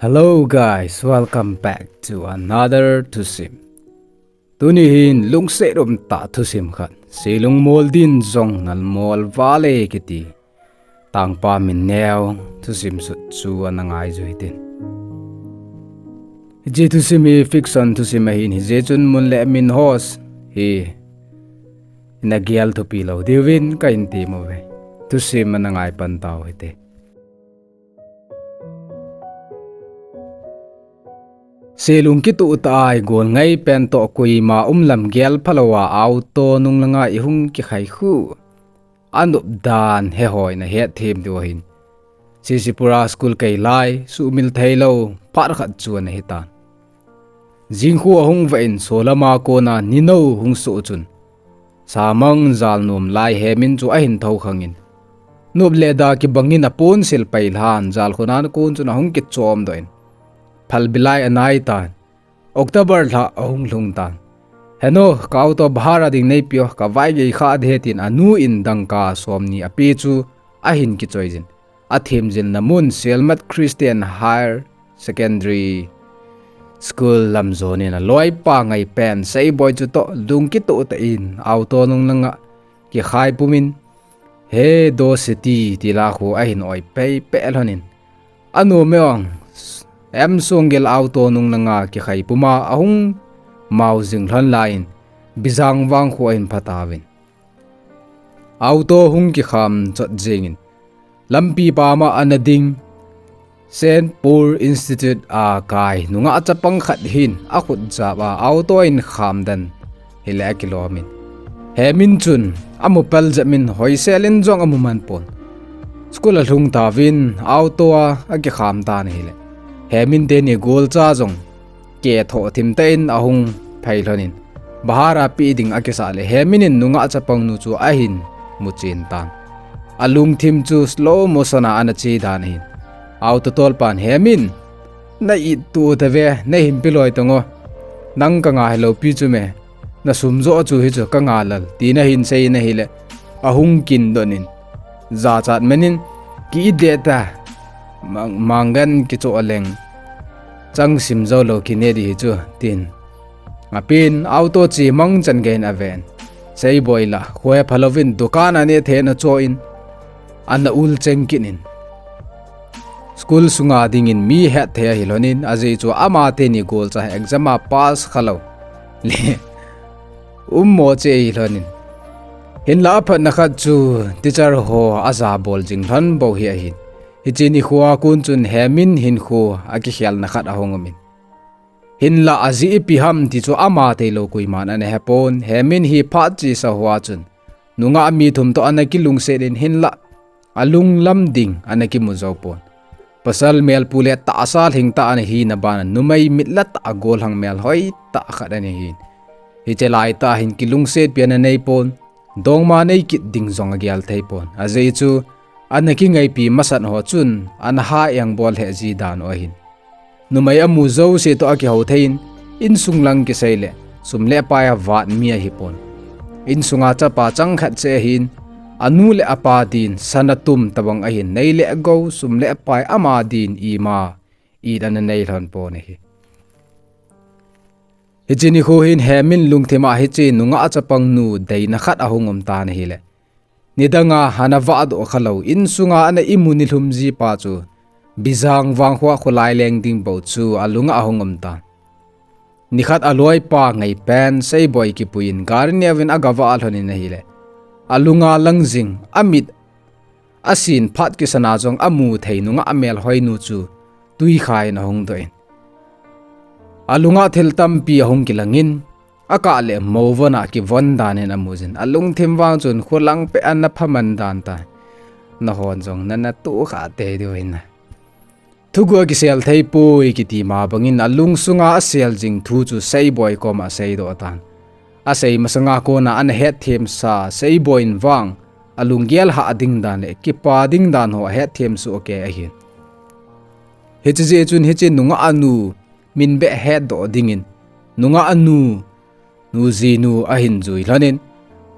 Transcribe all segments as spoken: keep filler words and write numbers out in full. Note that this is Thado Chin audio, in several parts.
Hello guys, welcome back to another thusim. Tuni hin lungset umtah thusim khat, selung mol din jong nal mol vale kiti tangpa min neo thusim sut chu ana ngai ju hitin. Hiche thusim hi fiction thusim ahin, hijeh chun mun le min ho hi na gel thupi lou diuvin kahin temu ve. Thusim ana ngai pan tau hite. Selung kituh tah a igol ngai pen toh koima um lam gel phalou a auto nung langa ihung kikhai khu, anop dan hehoin ahet them diu ahin. Sisipura school kai lai, sumil theilou phat khat chu ana hitan. Jingkhu ahung vah in, solama kona ninou hung soh chun, samang jal nom lai Hemin chu ahin thoukhangin, nop le da kibangin aponsil pai lhan, jalkhun a kon chun ahung kichomdoh in, phalbi lai anai tan. October lha ahung lhung tan. Henu, ka auto bhara ding neipeo, kavaigei kha ding ahi, tin anu in dangka somni ape chu ahin kichoijin, athemjilna mun Sielmat Christian Higher Secondary School lam jonin, aloipa ngai pen Seiboi chutoh lung kituh tah in auto nung langa kikhai pumin, He Do City ti la khu ahin oi peipeh lhonin, anu me ong M Songgel auto nung langa kikhai puma ahung mau jing lhon laiyin, Bijang vang khu ahin phatauvin, auto hung kikham chot jengin, lampi pama ana ding Saint Paul Institute a kai nungah chapang khat hin akhut jap a auto in khamdan hile akilomin, Hemin chun amu pel jep in, hoisel in jong amu man pon. School alhung tauvin auto a akikham tan ahile, Hemin teni golcha jong kethoh thim tah in ahung phai lhonin, bhara pe ding akisah le Hemin in nungah chapang nu chu ahin muchen tan. Alungthim chu slow motion a ana che dan ahin. Auto tolpan, Hemin, na it tu tave, na hin pe loi tang o. Nang ka nga hilou pi chu me. Na sum jo chu hichu ka nga lal, tin ahin seiyin ahile, ahung kindonin, jachat manin, ki it deh ta, mang, manggan kicho leng, chang sim jou lou kine ding hichu, tin. Apen, auto che mang chan geiyin aven. Seiboi la, khoi phalouvin, dukan a neh thei ana choin, ana ul cheng kit in. School sunga dingin mi hetthei ahi lhonin, ajeh chu ama teni golcha exam a pass khalou le um mo che ahi lhonin. Hinla aphatna khat chu teacher ho ajabol jing lhon bou hi ahin. Hiche nikho a kon chun Hemin hinkho akikhelna khat ahung umin. Hinla ajeh ipi ham ti chu ama tailou koiman ana hepon, Hemin hi phat chesa hoa chun nungah mi thum toh ana kilungset in hinla alunglam ding ana kimu jou pon. Pasal melpu le tahsa lhingtah ana hina bana numei mitla tah a gollhang melhoi tah khat ana hin. Hiche laitah hin kilungsetpi ana neipon, dongma nei kit ding jong agel theipon. Ajeh chu ana kingaipi masat ho chun ana ha engbol lheh ji dan u ahin. Numei amu jouse toh akihou theiyin, insung lang kisei le, sum le pai avat mi ahipon. Insunga chapa changkhat cheh ahin, anu le apa din sana tum tabang ahin, nei le gou, sum le pai ama din ima it ana nei lhon pon ahi. Hiche nikho hin Hemin lungthima hiche nungah chapang nu deina khat ahung um tan ahile, nidanga ana vahdoh khalou, insunga ana imu nilhum jipa chu Bijang vangkho a kholai leng ding bou chu alunga ahung um tan. Nikhat aloipa ngaipen Seiboi kipuiyin gari neovin agavah lhonin ahile, alunga lang jing, amit asin phat kisana jong amu thei nungah melhoinu chu tuikhaiyin ahung doh in, alunga thil tampi ahung kilangin, akah le mo vona kivon danin amujin, alungthim vang chun kholang peh ana phaman dan tan. Nahon jong nana tukha tei diu ahin. Thuguh a kisel theipoi kiti ma bangin alungsunga asel jing thu chu Seiboi koma aseidoh tan. Asei masanga kona ana hetthemsa Seiboi in vang alunggel hah ding dan le kipa ding dan ho ahetthem soh kei ahin. Hiche jeh chun hiche nungah nu min beh hetdoh dingin nungah nu, nujinu ahin jui lhonin,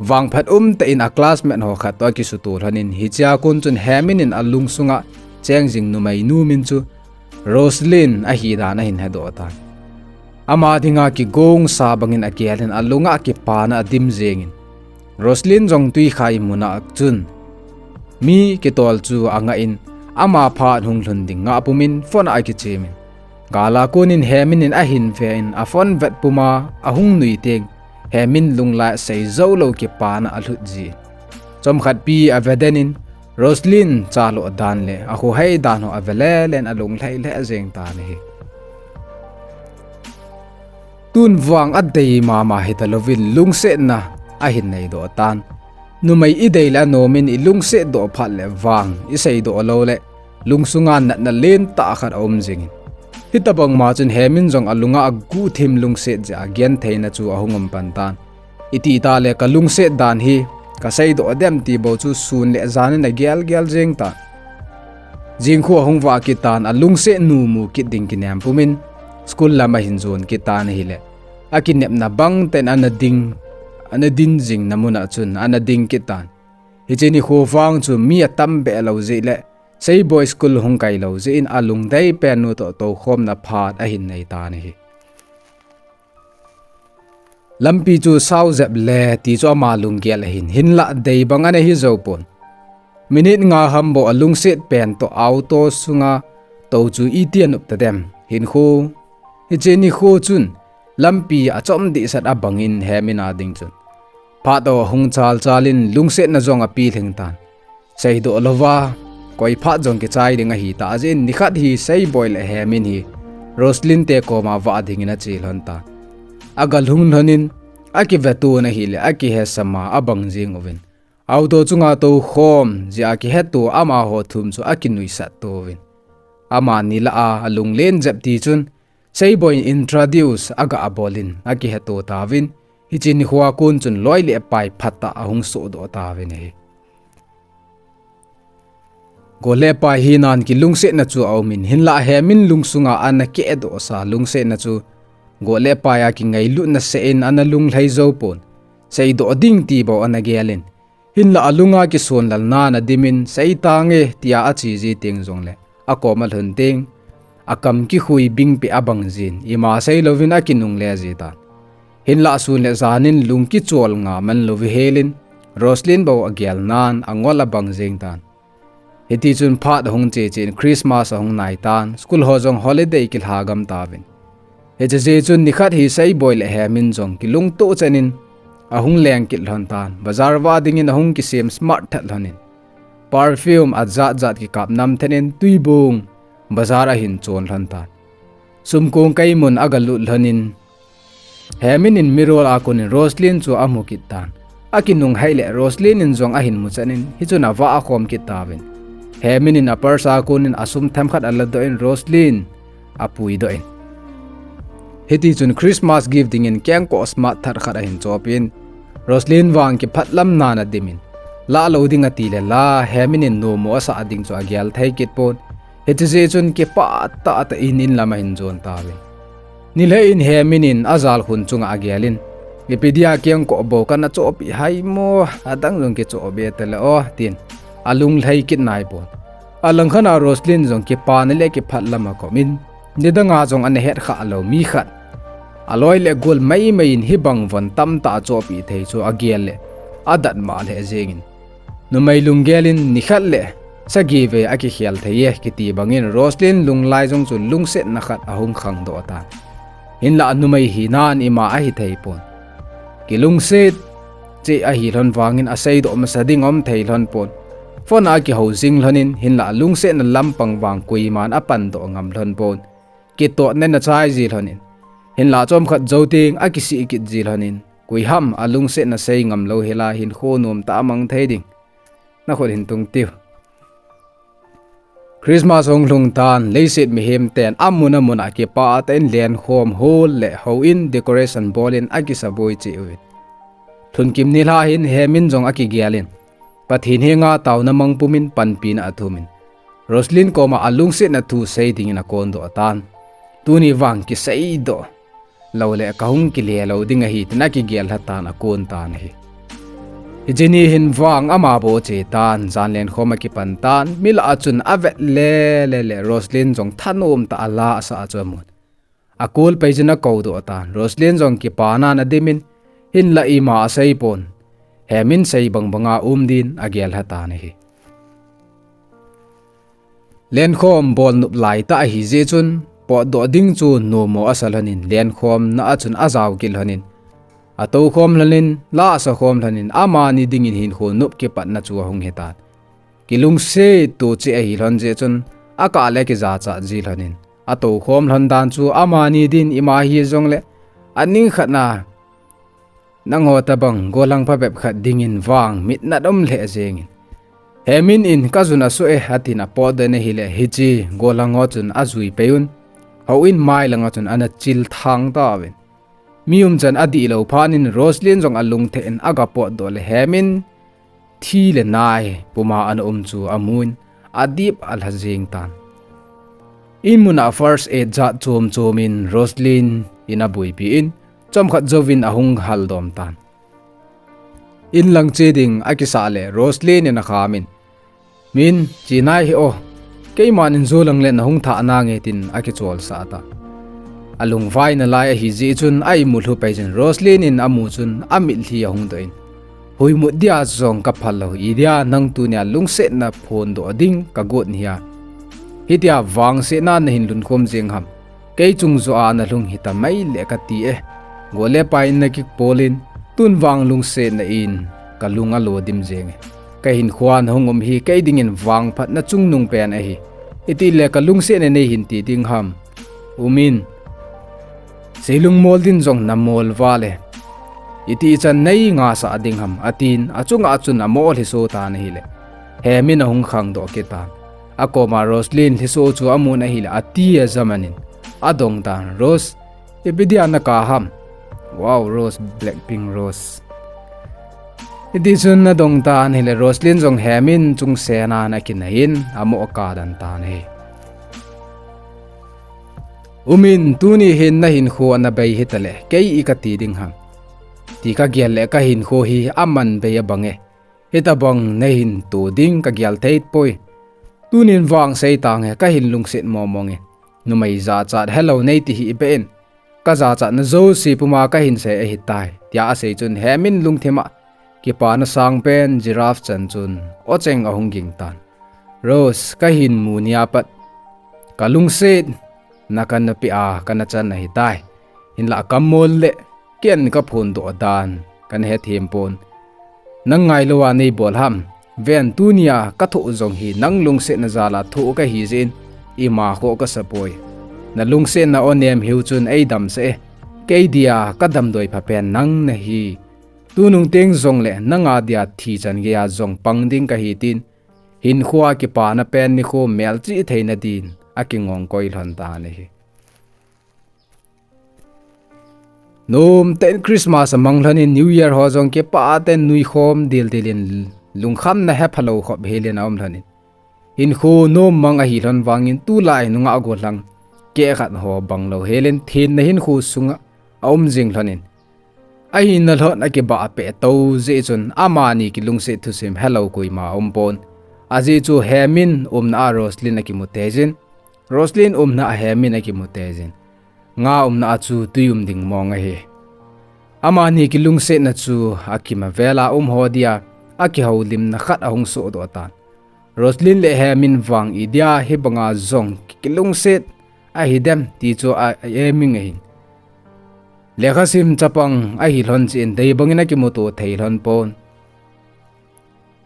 Vangphat umtah in a classmate ho khat toh akisuto lhonin, hichea kon chun Hemin in alungsunga cheng jing numeinu min chu Roslyn ahi dan ahin hedoh tan. Ama dinga kigongsa bangin agelin alunga kipana adim jengin, Roslyn jong tuikhai muna chun mi kitol chu angah in, ama phat hung lhun ding ngah pumin phone a akichemin, gala konin Hemin in ahin ve in aphone vet puma ahung nui teng, Hemin lunglai seijou lou kipana alhut jin, chomkhat pi avedenin, Roslyn chaloh dan le akhohai dan ho avelelen alunglhai lheh jeng tan ahi. Tun vang adei mama hitalouvin lungsetna ahin neidoh tan. Numei idei le anomin ilungset doh phat le vang iseidoh lou le lungsunga natna lentah khat aum jingin, hitobangma chun Hemin jong alunga aguhthim lungset jeh a gentheina chu ahung um pan tan. Itih tah le kalungset dan hi kaseidoh dem ti bou chu sun le janin agelgel jeng tan. Jingkhu ahung vah kit tan, alungset nu mu kit ding kinem pumin school lam ahin jon kit tan ahile, akinepna bangtah in ana ding, ana din jingna muna chun ana ding kit tan. Hiche nikho vang chu mi atam behlou jeh le Seiboi school hung kailou jeh in alungdei pen nu toh toukhomna phat ahin nei tan ahi. Lampi chu sao jep le ti chu ama lunggel ahin, hinlah dei bang ana hijou pon. Minute nga ham bou alungset pen toh auto sunga tou chu iti anop tadem. Hinkho, hiche nikho chun lampi achom dehset abangin Hemin a ding chun phat toh ahung chalchalin lungsetna jong apilhing tan. Seidoh louva koi phat jong kichai ding ahitah jeh in, nikhat hi Seiboi le Hemin hi Roslyn te koma vah dingin ache lhon tan. Agalhung lhonin akivetona hile akihesama abang jeng uvin, auto chunga toukhom jeh a kiheto amaho thum chu akinuisat to uvin, amani lah a alunglen jep ti chun Seiboi in introduce aga abolin akiheto tauvin, hiche nikhoa kon chun loi le pai phatah ahung sohdoh tauvin ahi. Got le pai hinan kilungsetna chu aumin, hinlah Hemin lungsunga ana kehdohsa lungsetna chu got le pai a kingailutna seh in ana lunglhai jou pon. Seidoh ding ti bou ana gelin, hinlah alunga kisonlalna ana dimin, seitange tia ache ji teng jongle akoma lhun teng, akam kikhui bingpeh abang jin, ima seilouvin akinungle ji tan. Hinlah sun le janin lung kichol nga manlou ahelin, Roslyn bou agelnan angol abang jeng tan. Hitichun phat ahung chechen Christmas ahung nai tan, school ho jong holiday kilhagam tauvin. Hiche jeh chun nikhat hi Seiboi le Hemin jong kilungtoh chenin ahung leng kit lhon tan, bazar vah dingin ahung kisem smart that lhonin, perfume ajatjat kikap namthen in Tuibong bazar ahin chon lhon tan. Sumkong kaimun agalut lhonin, Hemin in mirror a konin Roslyn chu amu kit tan. Akinunghei le Roslyn in jong ahin muchanin, hichun avah akhom kit tauvin, Hemin in a purse a konin asum themkhat aladoh in Roslyn apuidoh in, hitichun Christmas gift dingin kengkoh smart that khat ahin chopin, Roslyn vang kiphatlamnan adimin, lah lou ding atile la, Hemin in nomo asah ding chu agel thei kit pon. Hiche jeh chun kipah tahtah in inlam ahin jon tauvin, nilhah in Hemin in ajalkhun chunga agelin, ipi dia kengkoh bou kana chohpeh haimo, adang jong kichoh be tale o, tin alunglhai kit naipon. Alangkhat a Roslyn jong kipana le kiphatlam akomin, nidanga jong ana hetkhah lou mi khat, aloi le gol maimai in hibang von tamtah achohpeh thei chu agel le adatmo lheh jengin, numei lunggel in nikhat le sagi vei akikhel thei e kiti bangin Roslyn lunglai jong chu lungsetna khat ahung khangdoh tan. Hinlah numei hinan ima ahithei pon. Kilungset cheh ahi lhon vangin aseidoh masa ding aum thei lhon pon. Phone a kihou jing lhonin, hinlah lungsetna lampang vang koiman apandoh ngam lhon pon. Kitotna in achai ji lhonin, hinlah chomkhat jou teng akisih kit ji lhonin, koiham alungsetna sei ngam lou hela hinkho nomtah amang thei ding. Nakhut hin tung tiu. Christmas hung lhung tan, leiset mihem ten amun amun a kipah tah in lenkhom hol le houin decoration bol in akisaboi cheh uvin, lhunkim nilhah hin Hemin jong akigelin, Pathen henga taona mang pumin panpina athumin, Roslyn koma alungsetna thu sei dingin akondoh tan. Tuni vang kiseidoh lou le kahung kile lou ding ahi tin akigel lha tan akon tan ahi. Hiche ni hin vang ama bou ache tan, jan lenkhom akipan tan, mi lah a chun avet le le le Roslyn jong thanom tah a la asah a chu amun. Akol pai jin akou doh tan, Roslyn jong kipanan adimin, hinlah ima asei pon, Hem in sei bang banga um din agel lha tan ahi. Lenkhom bol nop lai tah ahi jeh chun, potdoh ding chu nommo asa lhonin, lenkhomna a chun ajao kit lhonin, atou khom lhonin, la asa khom lhonin, amani dingin hinkho nop kipatna chu ahung hitan. Kilungset to cheh ahi lhon jeh chun, akah le akijachat ji lhonin, atou khom lhon dan chu amani din ima hijongle, aning khatna, nangho tabang gollhang phabep khat dingin vang mitnat um lheh jengin, Hemin in kajun asoh e, atin apotdoh in ahile, hiche gollhang ho chun ajui pei un, houin mai langa chun ana chil thang tauvin. Mi umchan adihlou phat in Roslyn jong alungthim in aga potdoh le Hemin thi le nai puma ana um chu amun, adip alha jeng tan. In muna first aid jat chom chom in Roslyn in abuipi in, chomkhat jouvin ahung haldom tan. In lang che ding akisah le Roslyn in akhamin, Min, che nai hih o, keiman in jolang le nahung thah nange, tin akicholsah ta. Alungvai nalai ahi jeh chun a imu lhu pai jin Roslyn in amu chun amitlhi ahung doh in, Huimut dia jong kaphal lou, idia nang tunia lungsetna phondoh ding kagot nahia, hitia vangsetna nahin lunkhom jeng ham? Kei chung joh a nalhung hita mai le kati e. Go le pai in nakipol in, tun vang lungsetna in kalung alo dim jeng e. Kahinkhoa nahung um hi kei dingin vangphatna chungnung pen ahi. Itile kalungsetna neihin ti ding ham? Umin, seilung mol din jong namol val e. Itichan nei ngasah ding ham? Atin, achunga chun amo lhiso tan ahile, Hemin ahung khangdoh kit tan. Akoma Roslyn lhiso chu amun ahile, ati ajam in, adong tan, Rose, ipi dia nakap ham? Wow, Rose, Blackpink Rose. Hitichun adong tan ahile, Roslyn jong Hemin chungsenan akinaiyin, amo akap den tan ahi. Umin, tuni hin nahinkho ana bei hitale, kei i kati ding ham? Ti kagel le kahinkho hi aman bei abang e. Hitabang neihin to ding kagel thei poi. Tunin vang sei tange, kahin lungset mong mong e. Numei jachat helou neiti hih beh in, kajachatna jouse puma kahin sei ahitai, tia asei chun Hemin lungthima kipana sangpen giraffe chan chun ocheng ahung ging tan. Rose, kahin mu nia pat kalungsetna kana pea kana chan ahitai. Hinlah kamol le ken kaphondoh dan kana hethem pon. Nang ngailouva neibol ham? Ven, tunia kathoh jong hi nang lungsetna jala thoh kahi jeh in, ima khoh kasapoi. Nalungsetna onem hiu chun eidamsah e. Kei dia kadamdoi phapen nang nahi. Tunung teng jongle nanga dia thi chan geiya jong pang ding kahi, tin hinkhoa kipana pen nikho melchih theina din akingong koi lhon tan ahi. Nomtah in Christmas amang lhonin New Year ho jong kipah tah in nuikhom dildil in lungkhamna hephalou khop helin aum lhonin, hinkho nom mang ahi lhon vangin tulai nungah gollhang kehkhat ho banglou helin thenna hinkho sunga aum jing lhonin, ahina lhon akibahpeh tou jeh chun amani kilungset thusim helou koima aumpon. Ajeh chu Hemin umna a Roslyn akimu teijin, Roslyn umna a Hemin akimu teijin, nga umna a chu twi um ding mong ahi. Amani kilungsetna chu akima vela um ho dia akihoulimna khat ahung sohdoh tan. Roslyn le Hemin vang idia hibanga jong kilungset ahidem ti chu a, a-eming ahin. Lekhasim chapang ahi lhon jeh in deibangin akimuto thei lhon pon.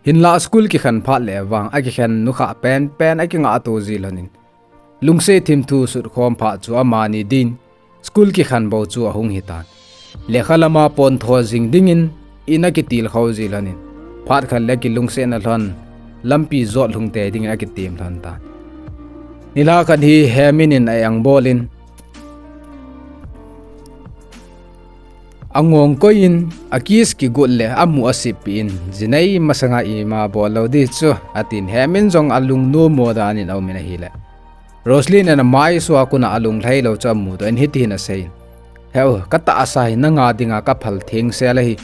Hinlah school kikhen phat le vang akikhen nukhah penpen akingahto ji lhonin, lungset thimthu sutkhom phat chu amani din school kikhen bou chu ahung hitan. Lekha lama pontho jing dingin in akitilkhou ji lhonin, phat khat le kilungsetna lhon lampi jot lhung tei dingin akitem lhon tan. Nilhah khat hi Hemin in a-engbol in, angong koi in, akiss kigot le amu aseppi in, jinei masanga ima bollou di chu, atin Hemin jong alungnommo danin aumin ahile, Roslyn in amaisua kona alunglhailou chu amudoh in hitihin aseiyin, Heu, katahsa hi nanga dinga kaphal thengsel ahi.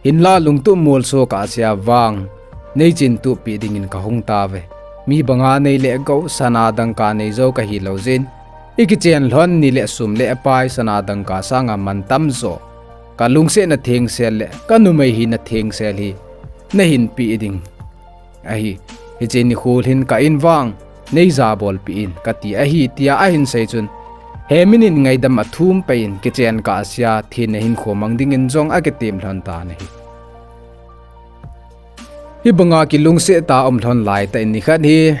Hinla lungtup molso kah sea vang nei chintup pi dingin kahung tauve. Mi banga nei le gou sana dangka nei jou kahi lou jeh in, i kichen lhon ni le sum le pai sana dangka sanga mantam jo ka lungsetna thengsel le ka numei hina thengsel hi nahin pe ding ahi. Hiche nikho hin ka in vang nei jabolpeh in kati ahi, tia ahin sei chun, Hemin in ngaidam athum peh in kichen kah sea thenna hinkho mang dingin jong akitem lhon tan ahi. Hibanga kilungset tah a um lhon laitah in nikhat hi,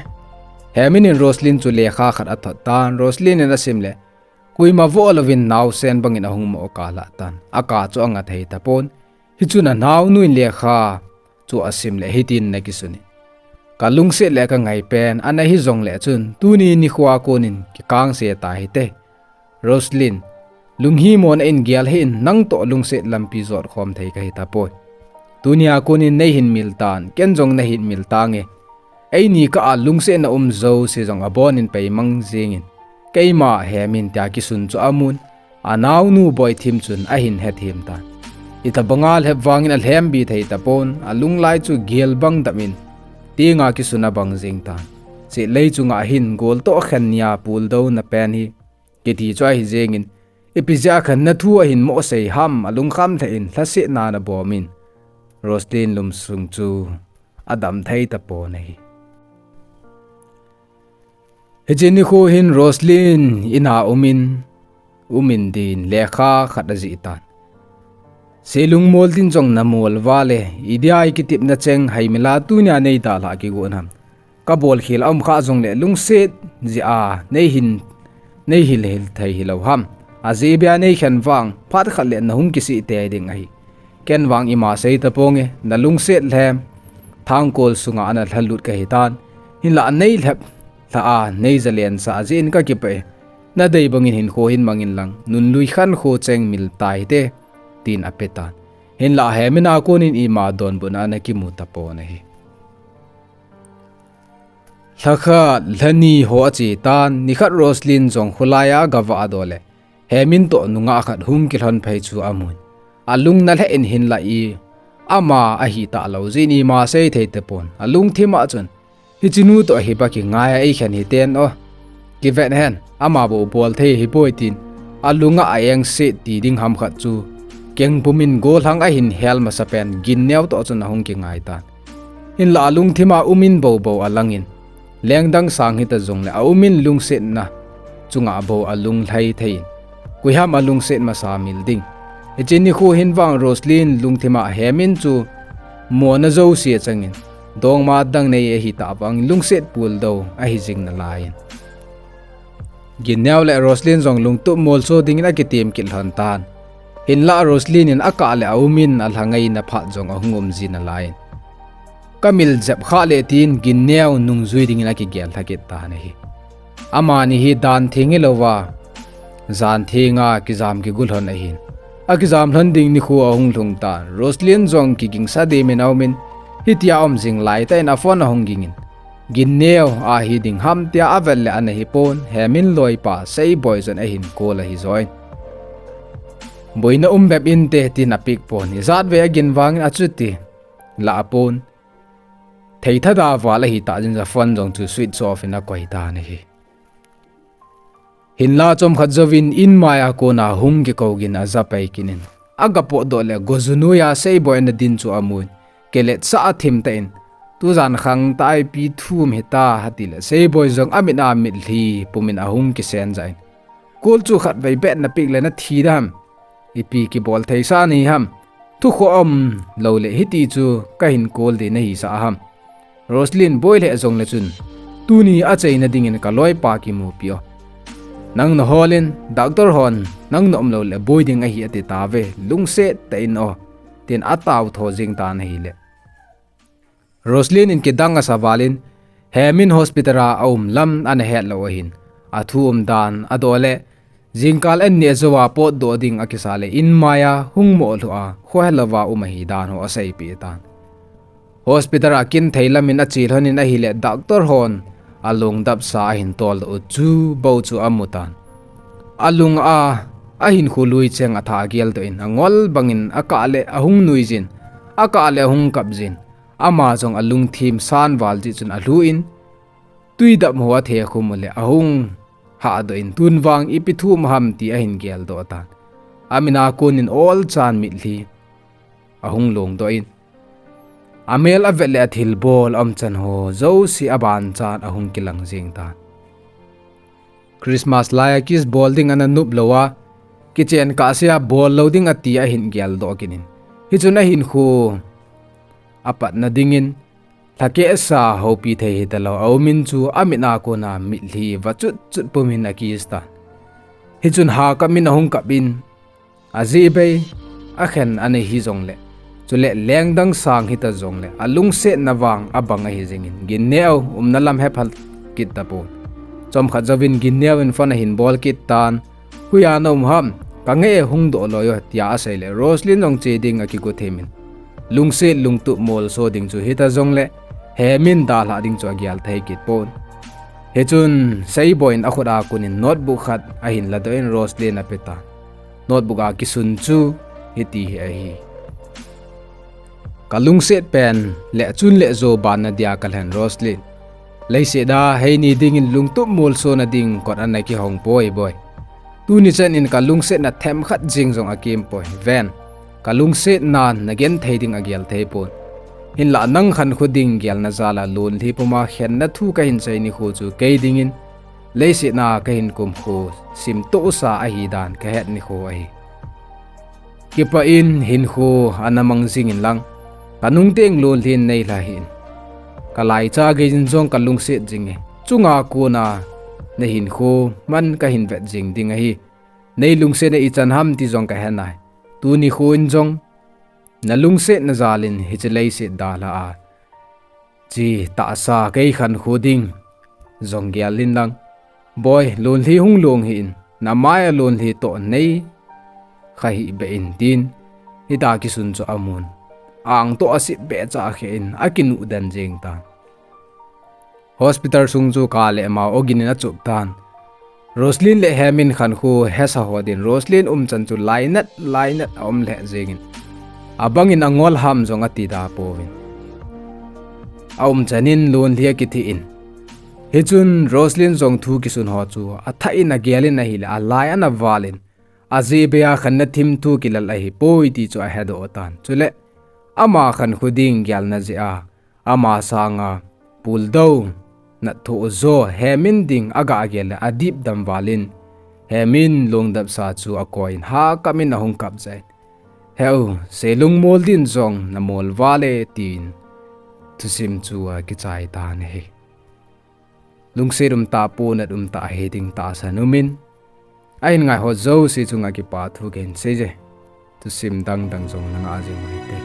Hemin in Roslyn chu lekha khat athot tan, Roslyn in asim le, koima vo louvin naosen bangin ahung mo kah lhah tan, akah chu anga thei tapon, hichun anaonu in lekha chu asim le hitin ana kisun in, ka lungset le ka ngai pen ana hi jongle chun, tuni nikho a konin kikangse tahite. Roslyn, lunghimona in gel hih in, nang toh lungset lampi jot khom thei kahi tapoi. Tunia konin nei hin mil tan, ken jong nahin mil tange. Eini kah a lungsetna um jouse jong abonin peimang jingin, keima Hemin, tia kisun chu amun, anaonu Boithim chun ahin hethem tan. Itobanga lhep vangin alhem bi thei tapon, alunglai chu gel bang dap in, tinga kisun abang jing tan. Chetlei chunga hin gol toh khen nia puldouna pen hi kiti chu ahi jingin, ipi jeh a khen na thu ahin mo sei ham, alungkham lheh in lhasetna ana bom in, Roslyn lungsung chu adam thei tapon ahi. Hiche nikho hin Roslyn in a um in, um in din lekha khat ajih tan. Selung mol din jong namol vale, idia i kitepna cheng haimila tunia nei dalhah kigon ham. Ka bolkhel a um kha jongle lungset jeh a nei hin, nei hil hil thei hilou ham. Ajeh bia nei khen vang, phat khat le nahung kisih tei ding ahi. Ken vang ima sei taponge, na lungset lhem thangkol sunga ana lhalut kahi tan. Hinla nei lhep lha a, nei jalen sa jeh in ka kipah e. Na dei bangin hinkho hin mang in lang, nunlui khankho cheng mil tahite, tin ape tan. Hinla Hemin a konin ima donbutna ana kimu tapon ahi. Lhakhat, lhani ho ache tan, nikhat Roslyn jong kholai a gavah doh le, Hemin toh nungah khat hung kilhon phei chu amun. Alung na lheh in hinla i, ama ahi talou jeh in ima sei thei tapon. Alungthim a chun, hiche nu toh hi ba kingai a eikhen hiten o. Kiven hen, ama bou bol thei hipoi tin, alunga a engse ti ding ham khat chu, kengpum in gollhang ahin hel masa pen Ginneo toh chun ahung kingai tan. Hinla alungthim a um in bou bou alangin, lengdang sang hita jongle a um in lungsetna chunga bou alung lhai thei in, koiham alungset masa mil ding. Hiche nikho hin vang Roslyn lungthim a Hemin chu mona jouse changin, dongma dang nei ahi tavang lungset puldou ahi jing nalaiyin. Ginneo le Roslyn jong lungtup molso dingin akitem kit lhon tan. Hinla Roslyn in akah le a um in alha ngaina phat jong ahung um ji nalaiyin. Ka mil jep kha le tin Ginneo nungjui dingin akigel lha kit tan ahi. Amani hi dan theng hilouva, jan thenga kijam kigu lhon ahin. Akijam lhon ding nikho ahung lhung tan. Roslyn jong kigingsa dimin a um in, hitia um jing laitah in a phone ahung gingin, Ginneo ahi ding ham tia avel le ana hipon, Hemin loipa Seiboi jong ahin call ahi joi. Boina um bep inte tin apick pon, ijat vei agin vangin achuti lah apon. Thei thada val ahi tah jeh in a phone jong chu switch off in akoi tan ahi. Hinla chomkhat jouvin in maiya kona hung kikou gin aja pai kit in, aga potdoh le goju noiya Seiboi ana din chu amun, kiletsah a thim tah in, tujan khangtah a ipi thu um hitam ati le Seiboi jong amit a mitlhi pumin ahung kisen jah in, call chu khatvei beh napick le nathi dem? Ipi kibol theisah nahi ham? Thukhoh umlou le hiti chu kahin call ding nahisah ham? Roslyn, boi lheh jongle chun, tuni achaina dingin kaloipa kimupi o. Nang nahol in, doctor hon nang naum lou le boi ding ahi ati tauve, lungset tah in o, tin atao tho jing tan ahile. Roslyn in kidang asa val in, Hemin hospital a aum lam ana het lou ahin, athu umdan adoh le, jingkal an ni ajouva potdoh ding akisa le in maiya hung moh lhuh a, khohelouva um ahi dan ho aseipeh tan. Hospital a kin thei lamin ache lhon in ahile doctor hon alung dapsa ahin toldoh u chu bou chu amu tan. Alung a, ahinkho lui cheng atha agel doh in angol bangin akah le ahung nuijin, akah le ahung kap jin, ama jong alungthim san val jeh chun alhu in, tui dap ho athe khum u le ahung hahdoh in, tun vang ipi thu um ham ti ahin geldoh tan. Amin a kon in olchan mitlhi ahung longdoh in, amel avet le athilbol aumchan ho jouse abanchan ahung kilang jeng tan. Christmas lai a kiss bol ding ana nop lou a, kichen kahsea bol lou ding ati ahin geldoh kit in, hichun ahinkho apatna dingin, lhakeh sa houpi thei hitalou aum in chu amit a kona mitlhi va chut chut pum in akiss tan. Hichun hakap in ahung kap in, ajeh bei akhen anei hijongle, chule lengdang sang hita jongle, alungsetna vang abang ahi jengin, ginneo umna lam hepha kit tapon. Chomkhat jouvin ginneo in phone ahin bol kit tan. Hoiya naum ham, kange hung doh loi o, tia asei le Roslyn jong che ding akigo them in, lungset lungtup molso ding chu hita jongle, Hemin dalhah ding chu agel thei kit pon. Hichun Seiboi in akhut a kon in notebook khat ahin ladoh in Roslyn ape tan. Notebook a kisun chu hiti hi ahi: Kalungset pen le chun le jo banna dia kalhen Roslyn. Leiset a heini dingin lungtup molsona ding kot ana kihong poi boi. Tuni chan in kalungsetna themkhat jeng jong akem poi. Ven, kalungsetnan nagenthei ding agel thei pon. Hinlah nang khankho ding gelna jal a lonlhi puma khenna thu kahin sei nikho chu kei dingin leiset a kahin kumkho simtohsa ahidan kahet nikho ahi. Kipah in hinkho ana mang jingin lang, kanungteng lonlhin neilha hih in. Kalaicha geiyin jong kalungset jing e. Chunga kona nahinkho man kahin vet jing ding ahi. Neilungsetna ichan ham ti jong kahe nai. Tuni kho in jong nalungsetna jal in hiche leiset dalha a che tahsa kei khankho ding jong gel in lang. Boi, lonlhi hung long hih in, namai a lonlhi toh neikha hih beh in, tin hitia kisun chu amun. Ang toh asip behcha khe in akinuh den jeng tan. Hospital sung chu ka le amau ogin in achup tan. Roslyn le Hemin khankho hesa ho din Roslyn umchan chu lainat lainat aum lheh jengin, abangin angol ham jong atida pouvin, aumchan in lonlhi akithih in. Hichun Roslyn jong thu kisun ho chu athah in agel in ahile alai ana val in, ajeh bei a khanna thim thu kilal ahipoi ti chu ahedoh tan. Chule ama khankho ding gelna jeh a ama sanga puldou natthoh jo Hemin ding aga gel le adipdam val in, Hemin lungdapsa chu akoi in hakap in ahung kap jai. Heu, selung mol din jong namol val e, tin thusim chu akichai tan ahi. Lungset umtah pon nat umtah hiding tahsan umin, ahin ngai ho jouse chunga kipa thu kahin seije. Thusim dangdang jong nanga jing u hite.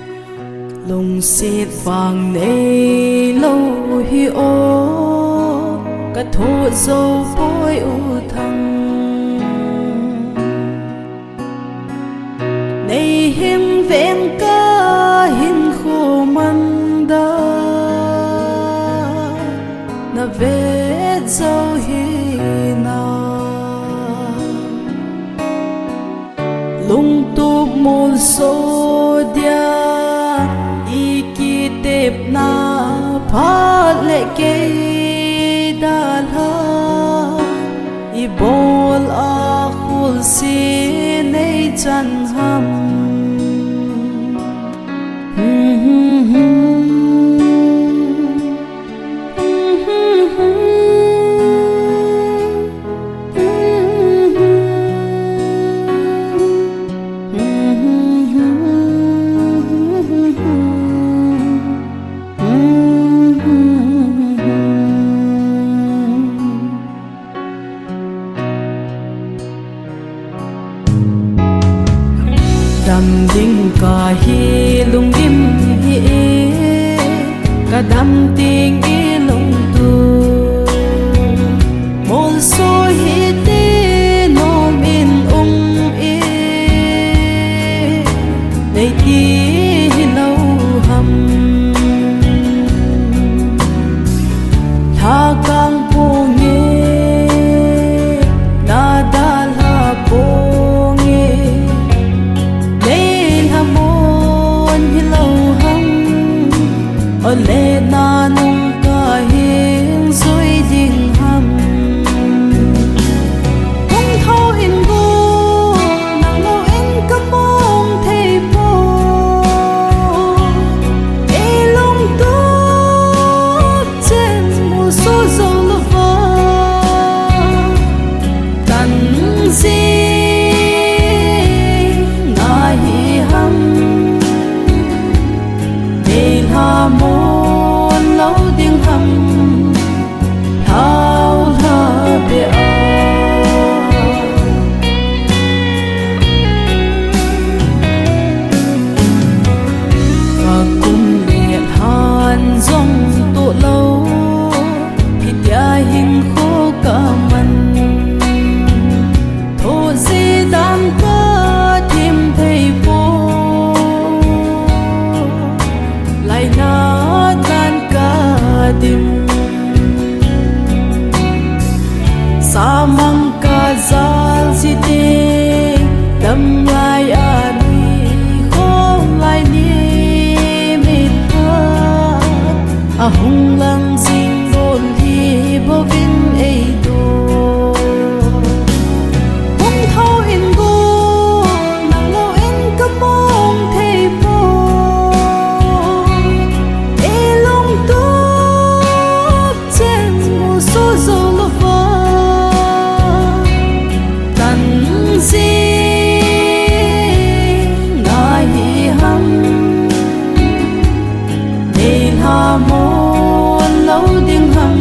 Lungset vang neilou hi o, kathoh jou poi u Thang. Neihim veng kahinkho man dan, navet jou hinam. Lungtup molso dia, ikitepna phat le kei dalha, ibol a kholse neichan ham. Dam ding kahi lungdim hih e, kadam ding ilungtup molso hite, nom in um e, neiti hilou ham. Lhakang ponge, nadalha ponge, neilhamon hilou ham. Ole nanung kahin jui ding ham? Hung thou in go, nang lou in kamong thei poi. Ei lungtup chen musoh jou louva, tan jing nahi ham? Ei lhamon lou ding ham, lhau lha beh a? Kakum le lhan jong toh lou, hitia hinkho kaman. Thohji dan kathim thei poi, lainat dan kadim. Samang kajal jite, damlai a nui khom lai nimit phat, ahung lang jing bol hi bouvin eidoh. Hung thou in go, nang lou in kamong thei poi. Ei lungtup chen musoh jou louva, tan jing nahi ham? Ei lhamon lou ding ham?